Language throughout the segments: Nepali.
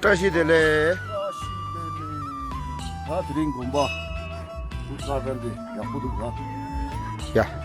다시 될래. 다 드린 건봐. 우사단데 약부들가. 야.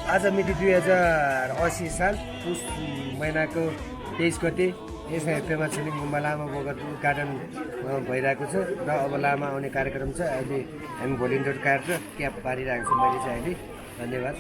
आज मिति 2080 साल पुस महिनाको 23 गते यसमा पेमा छिलिङ गुम्बा लामा बगर उद्घाटन भइरहेको छ र अब लामा आउने कार्यक्रम छ। अहिले हामी भोलिन्टियर कार्ड र क्याप पारिरहेको छौँ मैले चाहिँ अहिले। धन्यवाद।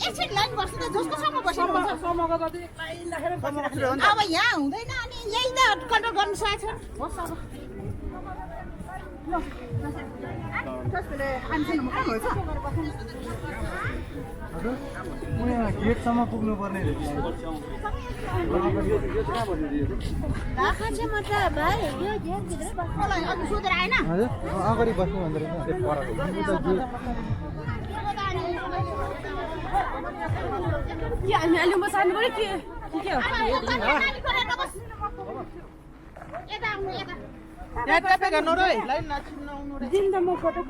एकछिन लाइन बस्नु त जसको सम्म बसेर अब यहाँ हुँदैन अनि यही त कन्ट्रोल गर्नु सकेको छ गेटसम्म पुग्नु पर्ने सोधेर आएन अगाडि बस्नु भन्दो रहेछ हामी अलि म सार्नु पऱ्यो के हो यता आउनु यता यहाँ ट्राफिक गर्नु र लाइन नचिन्नु दिन त म फोटो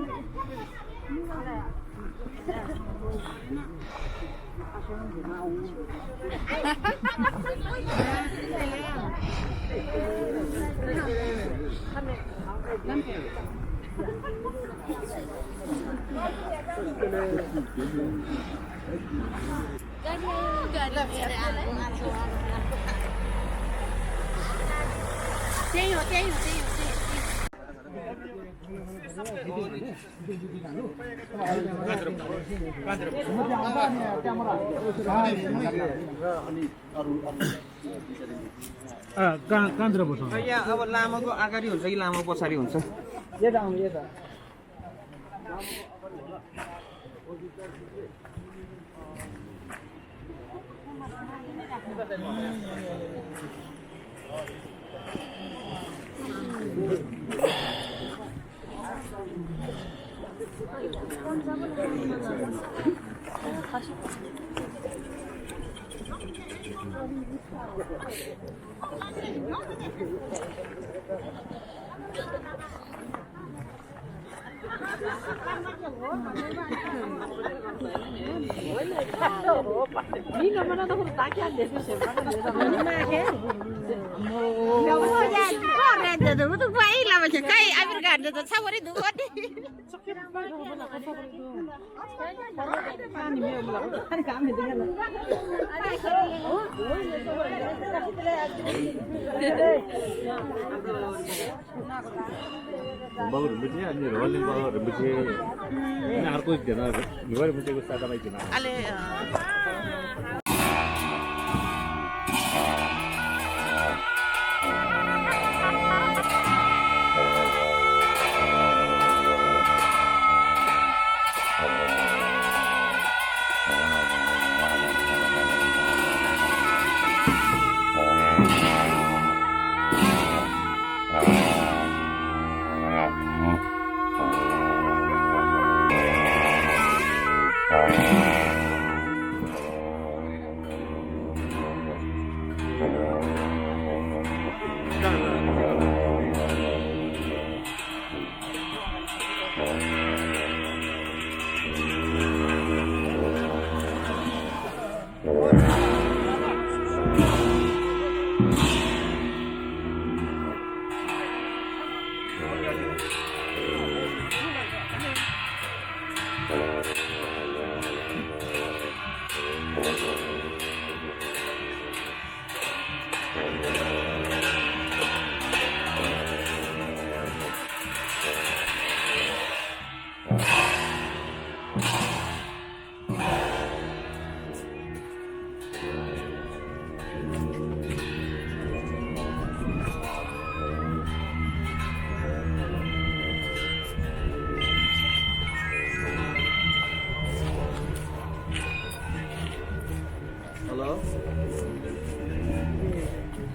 त्यही हो त्यही हो त्यही हो कहाँतिर बस्नु यहाँ अब लामोको अगाडि हुन्छ कि लामो पछाडि हुन्छ यता आउनु यता Bago rembetnya ani rolling bago rembetnya ini harus ikut na luar rembetnya gusta kami ikut na.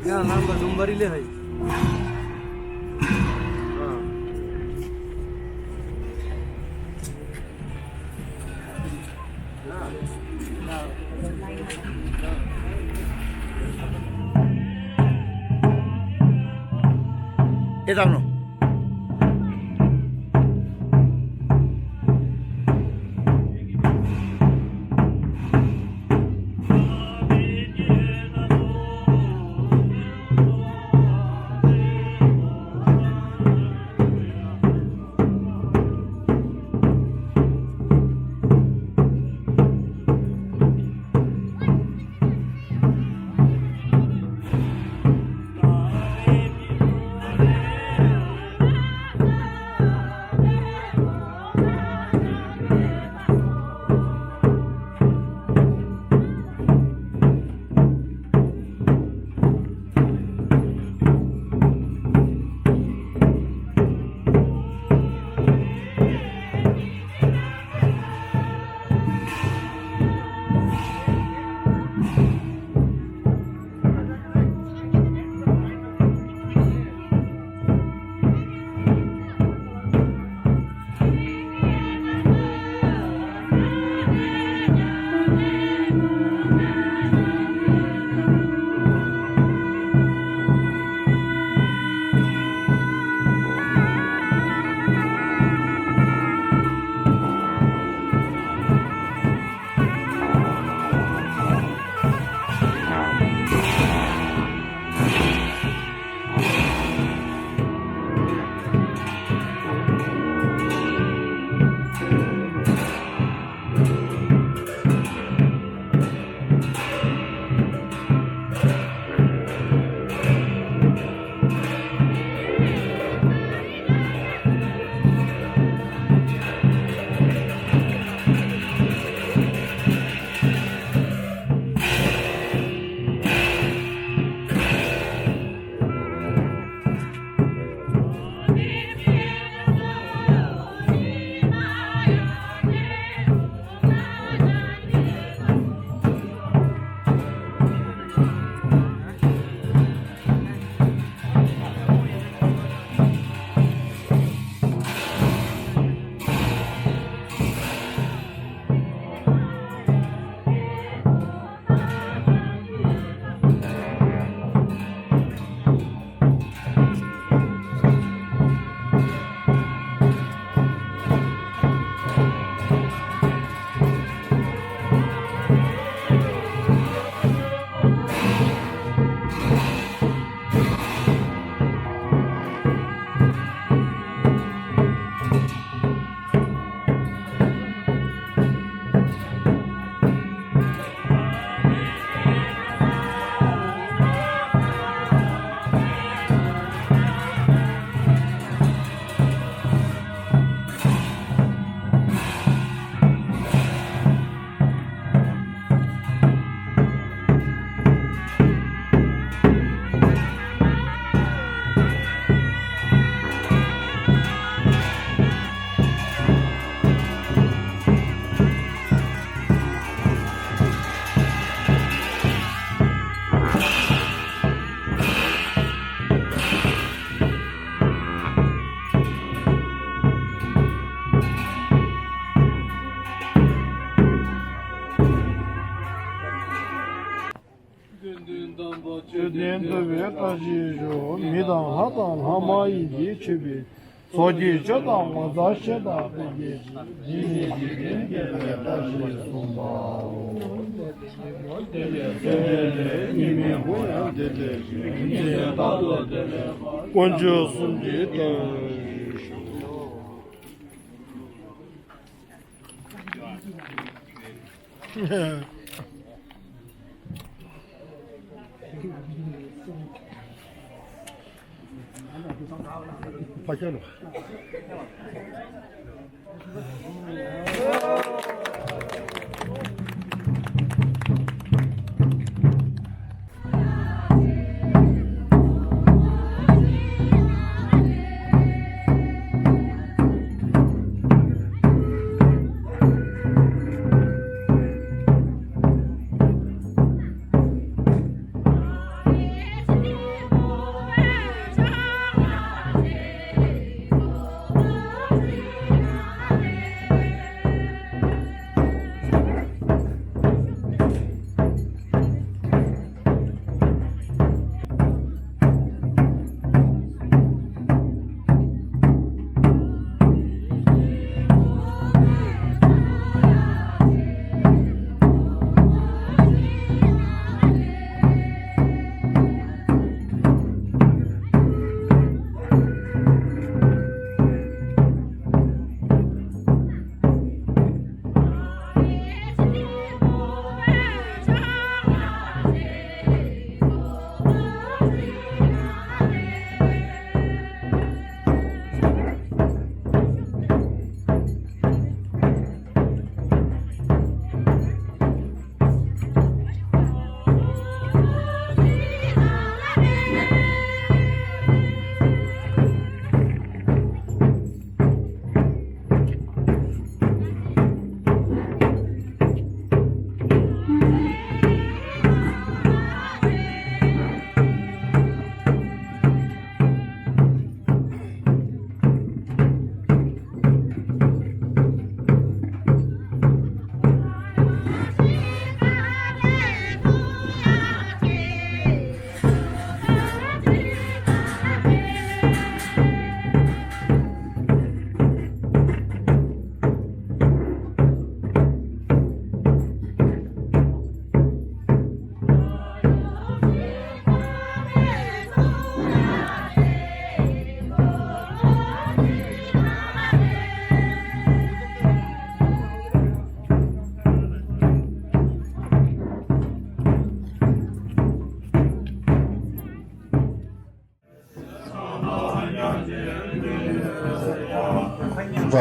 यहाँ नामको डुम्बरीले है यता आउनु 렌더베 가지죠 미당 하당 하마이디 치비 소지 저당 마자셔다 되게 이미 뭐야 되게 이제 나도 먼저 숨지다 파셔노 Hãy subscribe cho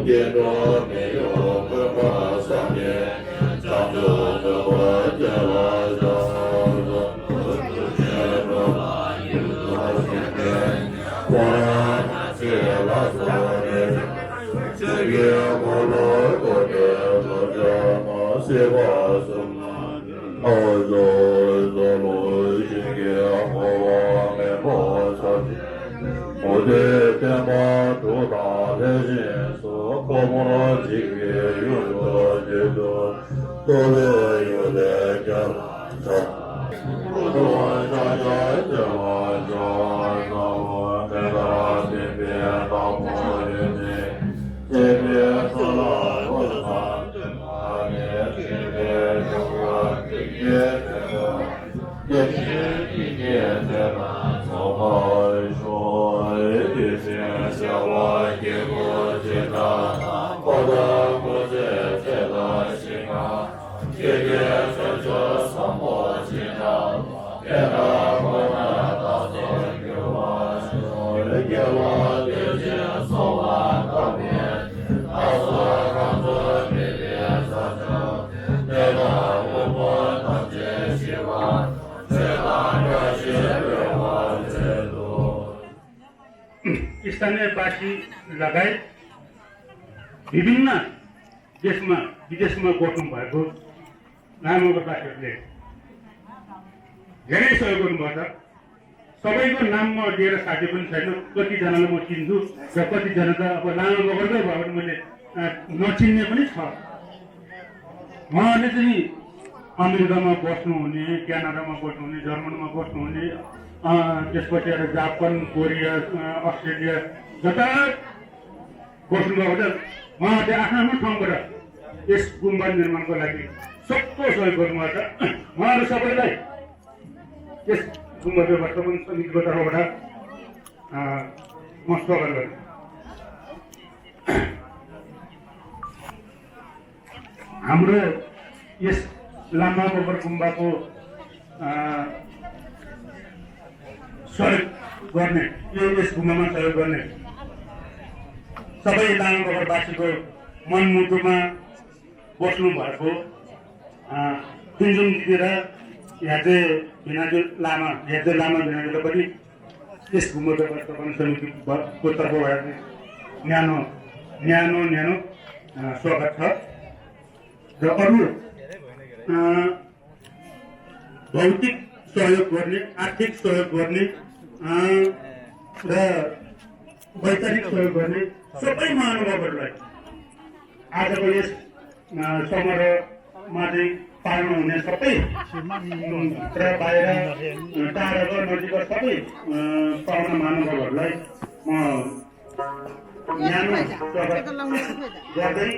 kênh Ghiền Mì Gõ để không bỏ lỡ स्थानीयवासी लगायत विभिन्न देशमा विदेशमा बस्नु भएको लामाकोवासीहरूले धेरै सहयोग गर्नुभएको छ। सबैको नाम म लिएर साथी पनि छैन, कतिजनालाई म चिन्छु र कतिजना त अब लामा मगरकै भयो भने मैले नचिन्ने पनि छ। उहाँले चाहिँ अमेरिकामा बस्नुहुने, क्यानाडामा बस्नुहुने, जर्मनमा बस्नुहुने, त्यसपछि जापान, कोरिया, अस्ट्रेलिया जता बस्नुभएको छ। उहाँहरूले आफ्नो आफ्नो ठाउँबाट यस गुम्बा निर्माणको लागि सबको सहयोग गर्नुभएको छ। उहाँहरू सबैलाई यस गुम्बा व्यवस्थापन समितिको तर्फबाट म स्वागत गर्छु। हाम्रो यस लामा मगर गुम्बाको सहयोग गर्ने, यस गुम्बामा सहयोग गर्ने सबै लामा मगरवासीको मनमुटुमा बस्नु भएको तिनजुङ दिदी र याजे भिनाजु लामा भिनाजुले पनि यस गुम्बा व्यवस्थापन समितिको तर्फबाट न्यानो स्वागत छ। र अरू भौतिक सहयोग गर्ने, आर्थिक सहयोग गर्ने र वैचारिक सहयोग गर्ने सबै महानुभावहरूलाई आजको यस समारोहमा चाहिँ पाल्नु हुने सबै र बाहिर टाढाको नजिकको सबै पाहुना महानुभावहरूलाई म न्यानो स्वागत गर्दै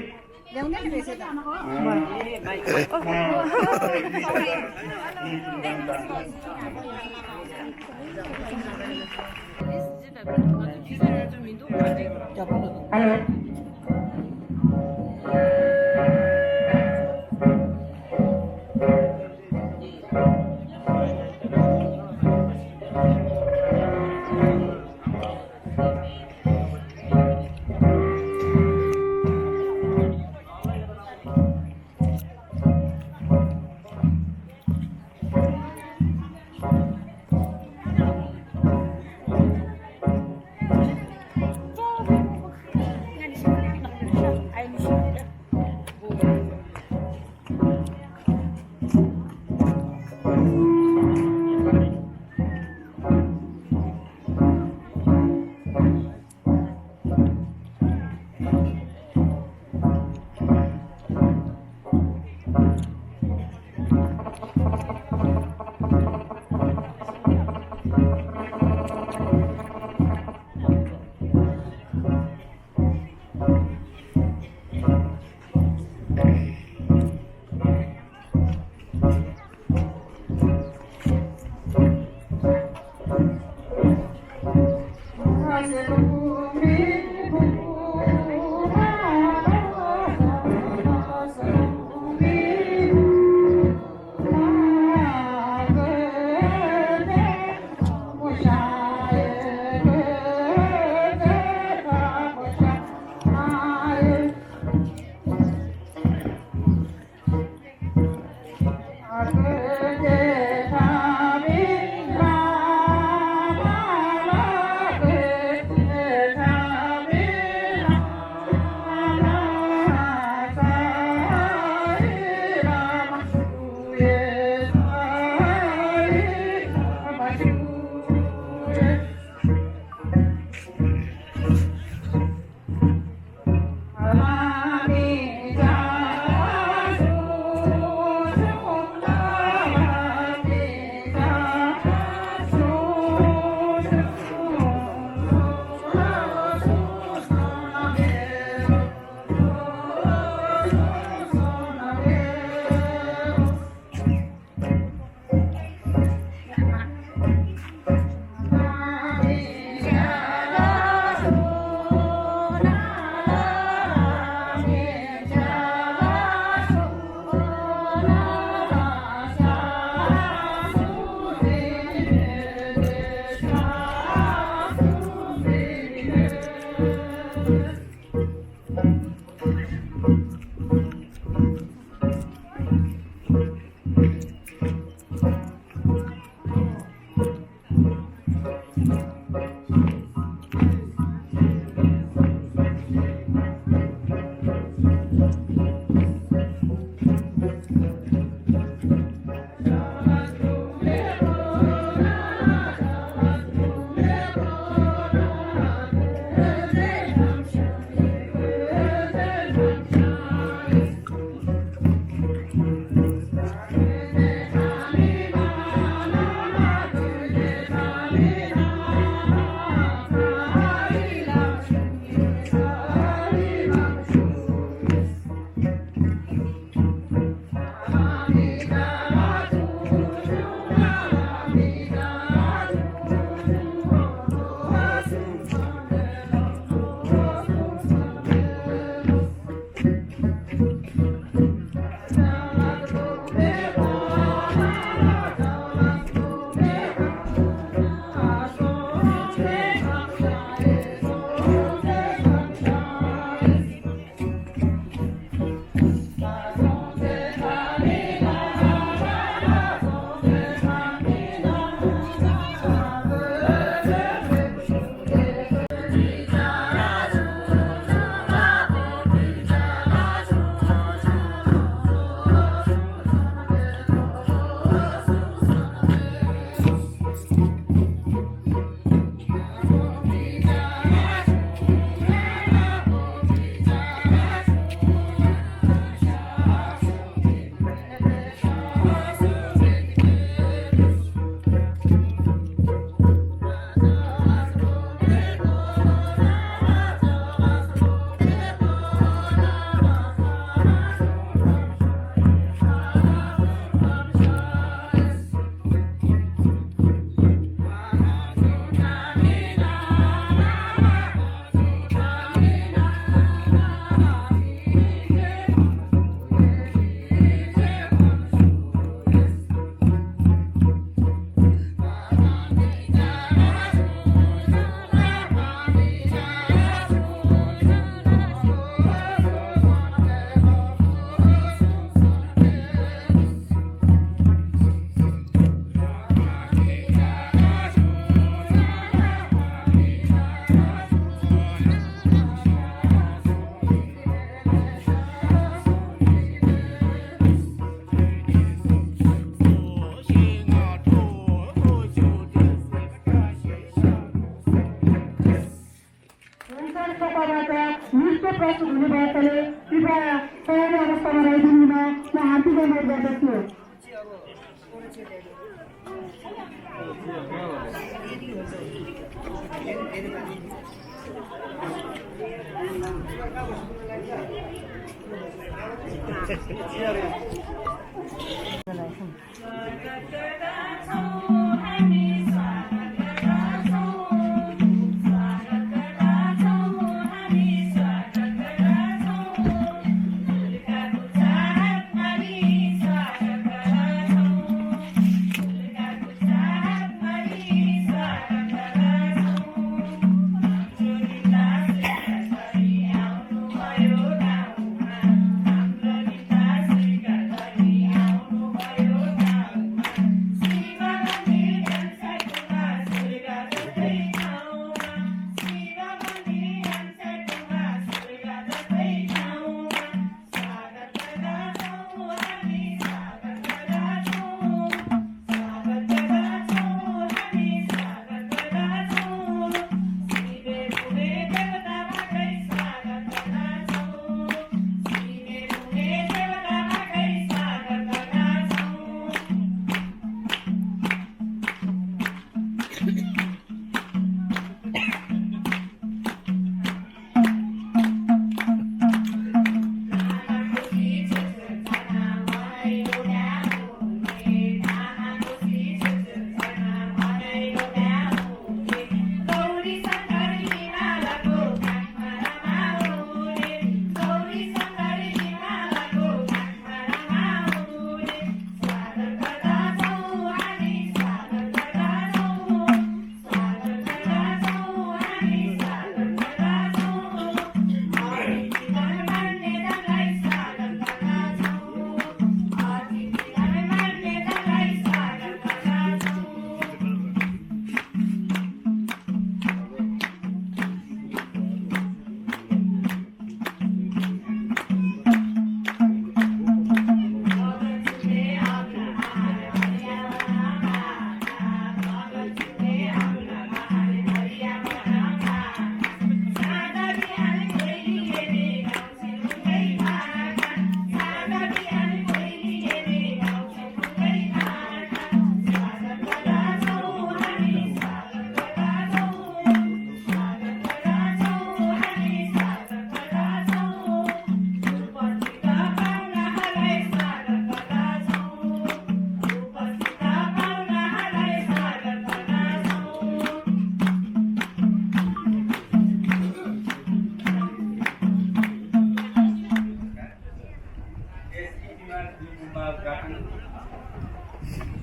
अनुरोध गर्दछु।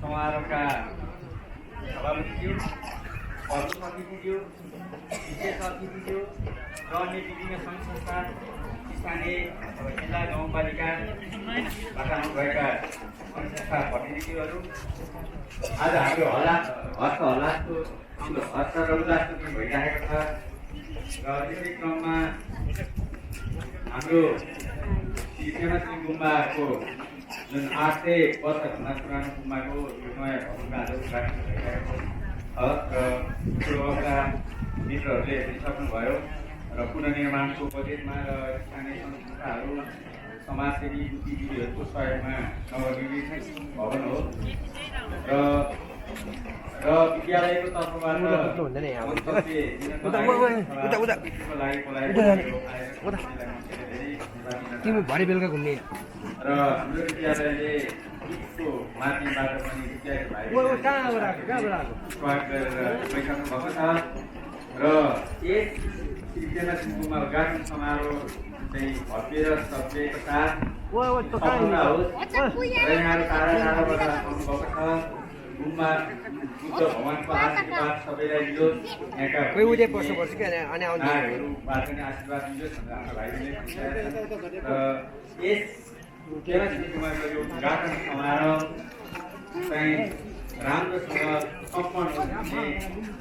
समारोहका सभापतिज्यू, प्रमुख अतिथिज्यू, विशेष अतिथिज्यू र अन्य विभिन्न सङ्घ संस्था स्थानीय जिल्ला गाउँपालिकाबाट आउनुभएका सङ्घ संस्था प्रतिनिधिहरू आज हाम्रो हस्त र उल्लासको दिन भइरहेको छ र त्यसै क्रममा हाम्रो श्री गुम्बाको जुन 800 वर्षभन्दा पुरानो गुम्बाको यो नयाँ भवनको आज उद्घाटन भइरहेको छ र पूर्वका मित्रहरूले हेरिसक्नुभयो र पुनर्निर्माणको बजेटमा र स्थानीय संस्थाहरू समाजसेवी बुद्धिजीवीहरूको सहयोगमा नवनिर्मित भवन हो र विद्यालयको तर्फबाट तिमी भरे बेलुका घुम्ने र हाम्रो विद्यालयले गीतको माध्यमबाट पनि विद्यार्थी स्वागत गरेर बैठक भएको छ र यस श्रीजनासिंहमा उद्घाटन समारोह चाहिँ भव्य र सभ्यको साथ सम्पन्न होस् र यहाँहरू टाढा टाढाबाट आउनुभएको छ। गुम्बा बुद्ध भगवानको आशीर्वाद सबैलाई मिलोस्, यहाँका नानीहरूबाट पनि आशीर्वाद मिलोस् भनेर हाम्रो भाइले र यस गुम्बाको यो उद्घाटन समारोह चाहिँ राम्रोसँग सम्पन्न होस् भन्ने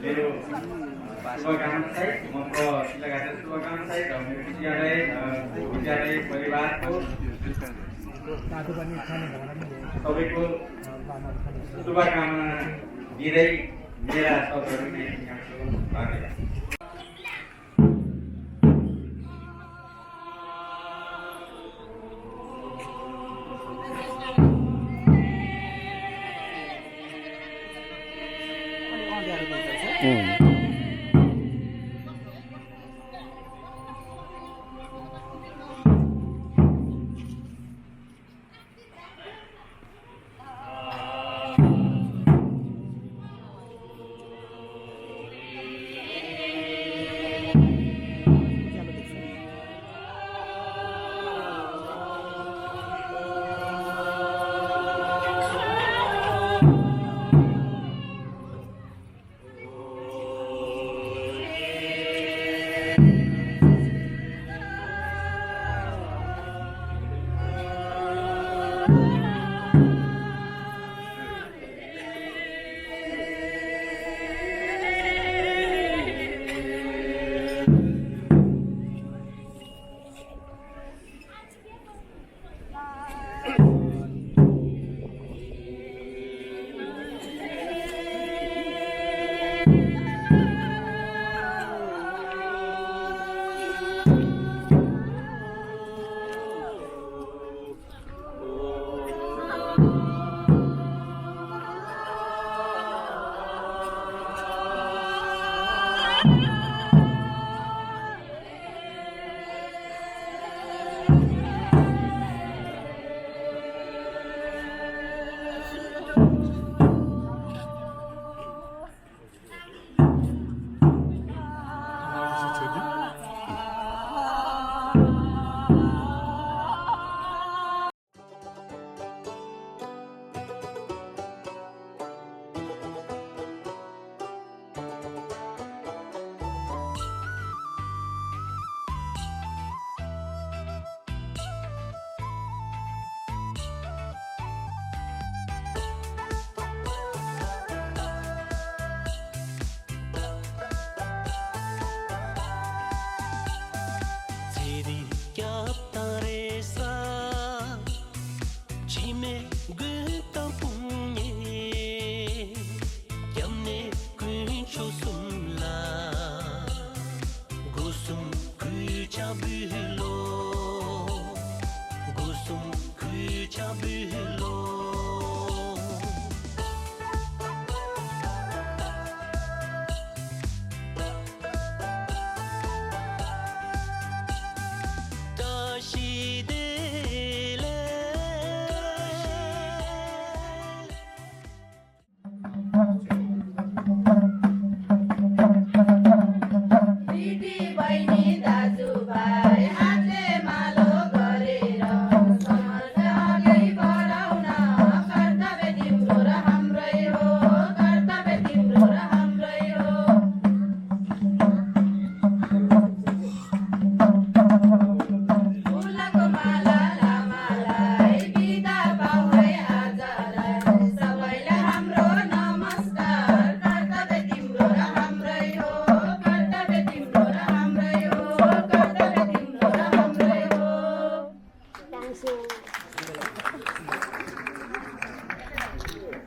मेरो शुभकामना सहित म लगायत शुभकामना सहित मेरो विद्यालय परिवारको सबैको शुभकामना दिँदै मेरा शब्दहरू नै धन्यवाद।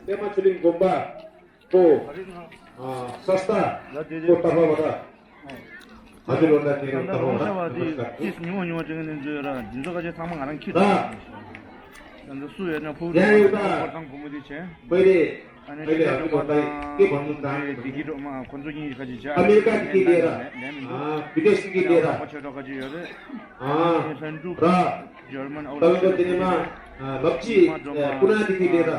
तेमाछुलिङ गुम्बाको संस्थाको तर्फबाट हजुरहरूलाई मेरो तर्फबाट मैले अहिले हजुरहरूलाई के भन्नु चाहन्छु अमेरिकादेखि लिएर विदेशदेखि लिएर र तपाईँको दिनमा लप्ची कुनादेखि लिएर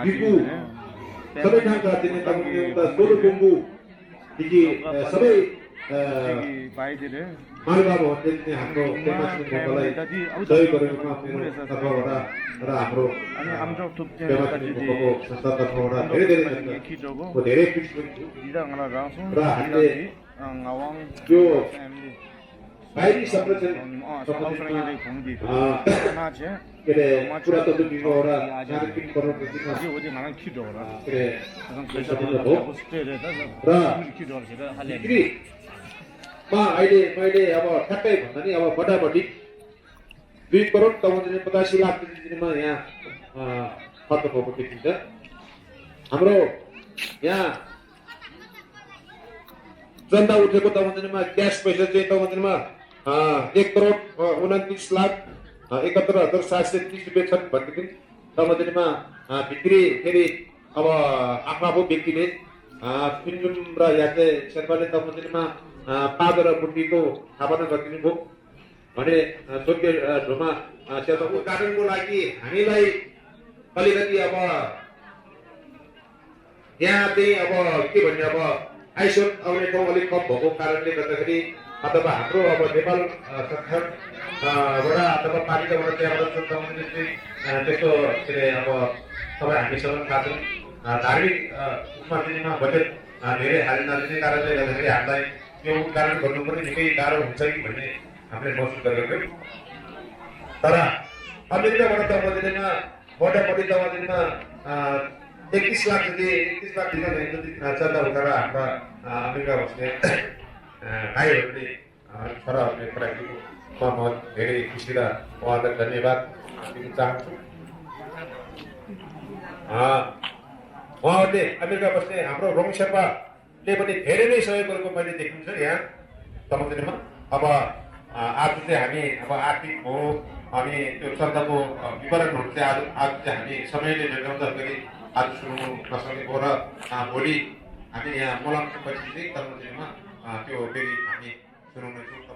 बिकु सबै ठाउँका दिने तपाईँको एउटा सोलुबुङ्गुदेखि सबै महानुभावहरूले हाम्रो तेमाछुलिङ गुम्बालाई सहयोग गरेको मेरो तर्फबाट र हाम्रो तेमाछुलिङ गुम्बाको संस्था तर्फबाट धेरै धेरै र हामीले यो बाहिरी संरक्षण पुरातत्व विभाग र नागरिक प्रवृत्तिमा बिक्रीमा अहिले मैले अब ठ्याक्कै भन्दा नि अब बडाबडी 2,85,00,000 दिनमा यहाँ खर्च भएको देखिन्छ। हाम्रो यहाँ चन्दा उठेको तमन्दिनमा क्यास पैसा चाहिँ तमन्दिनमा 1,29,71,730 रुपियाँ छन् भनेदेखि तमन्दिनमा बिक्री फेरि अब आफ्नो व्यक्तिले पिन्जुम र याचे शेर्पाले दमोजिनमा पादो र बुट्टीको स्थापना गरिदिनु भयो भने स्वर्गीय ढोमा शेर्पाको उद्घाटनको लागि हामीलाई अलिकति अब यहाँ चाहिँ अब के भन्ने अब आइसोन आउने ठाउँ अलिक कम भएको कारणले गर्दाखेरि अथवा हाम्रो अब नेपाल सरकारबाट अथवा पालिकाबाट त्यहाँबाट त्यस्तो के अरे अब तपाईँ हामीसँग थाहा छ धार्मिक उसमा दिनेमा बजेट धेरै हाली नदिने कारणले गर्दाखेरि हामीलाई त्यो उद्घाटन गर्नु पनि निकै गाह्रो हुन्छ कि भन्ने हामीले महसुस गरेको थियौँ तर अमेरिकाबाट दमोजिनमा मोटामोटी दमोजिनमा 31 लाख जति 31 लाख जति चन्दा उठाएर हाम्रा अमेरिका बस्ने भाइहरूले छोराहरूले पठाइदिएको म धेरै खुसी र उहाँलाई धन्यवाद दिन चाहन्छु उहाँहरूले अमेरिका बस्ने हाम्रो रोङ शेर्पाले पनि धेरै नै सहयोग गरेको मैले देख्नु छ यहाँ दमोजिनमा अब आज चाहिँ हामी अब आर्थिक हो अनि त्यो चन्दाको विवरणहरू चाहिँ आज चाहिँ हामी समयले भेटाउँदाखेरि आज सुरु नसकेको र भोलि हामी यहाँ मोलामपछि चाहिँ दमोजिनमा त्यो फेरि हामी सुनाउनेछौँ